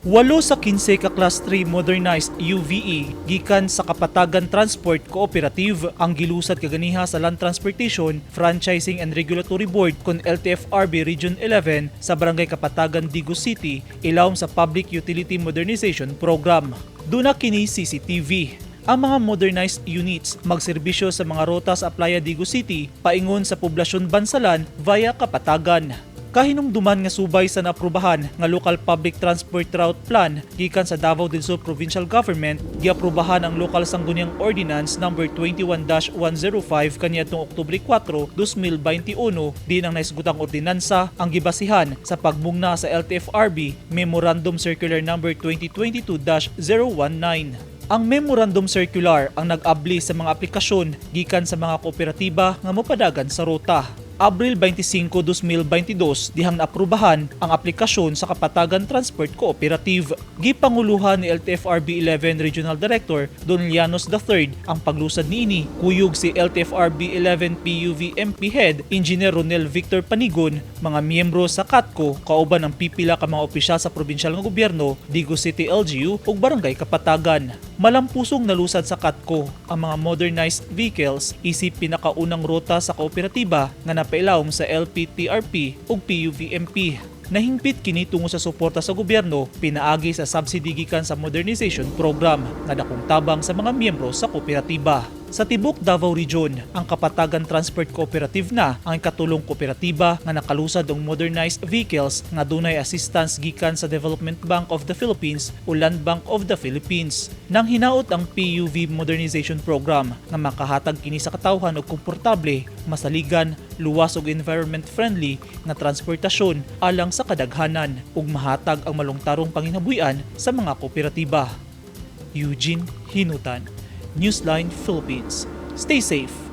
8 sa 15 ka Class 3 modernized UVE gikan sa Kapatagan Transport Cooperative ang gilusad kaganiha sa Land Transportation, Franchising and Regulatory Board kon LTFRB Region 11 sa Barangay Kapatagan, Digos City, ilawom sa Public Utility Modernization Program. Duna kini CCTV. Ang mga modernized units magserbisyo sa mga ruta sa Aplaya, Digos City paingon sa poblasyon Bansalan via Kapatagan. Kahinumduman nga subay sa naaprubahan nga Local Public Transport Route Plan gikan sa Davao del Sur Provincial Government, giaprubahan ang Local Sangguniang Ordinance Number 21-105 kaniadtong Oktubre 4, 2021, din ang nahisgutang ordinansa ang gibasihan sa pagmugna sa LTFRB Memorandum Circular Number 2022-019. Ang Memorandum Circular ang nag-abli sa mga aplikasyon gikan sa mga kooperatiba nga mopadagan sa ruta. Abril 25, 2022 dihang naaprubahan ang aplikasyon sa Kapatagan Transport Cooperative. Gipanguluhan ni LTFRB 11 Regional Director Don Llanos III ang paglusad niini, kuyog si LTFRB 11 PUV MP Head Engineer Ronel Victor Panigon, mga miyembro sa KATCO kauban ang pipila ka mga opisyal sa probinsyal nga gobyerno, Digos City LGU ug Barangay Kapatagan. Malampusong nalusad sa KATCO ang mga modernized vehicles isip pinakaunang ruta sa kooperatiba nga napailawom sa LPTRP ug PUVMP. Nahingpit kini tungo sa suporta sa gobyerno pinaagi sa subsidy gikan sa modernization program nga dakong tabang sa mga miyembro sa kooperatiba. Sa tibok Davao Region, ang Kapatagan Transport Cooperative na ang ikatulong kooperatiba nga nakalusad og modernized vehicles nga dunay assistance gikan sa Development Bank of the Philippines o Land Bank of the Philippines. Nang hinaot ang PUV Modernization Program nga makahatag kini sa katawhan og komportable, masaligan, luwas ug environment friendly nga transportasyon alang sa kadaghanan ug mahatag ang malungtarong panginabuhian sa mga kooperatiba. Eugene Hinutan, Newsline Philippines. Stay safe.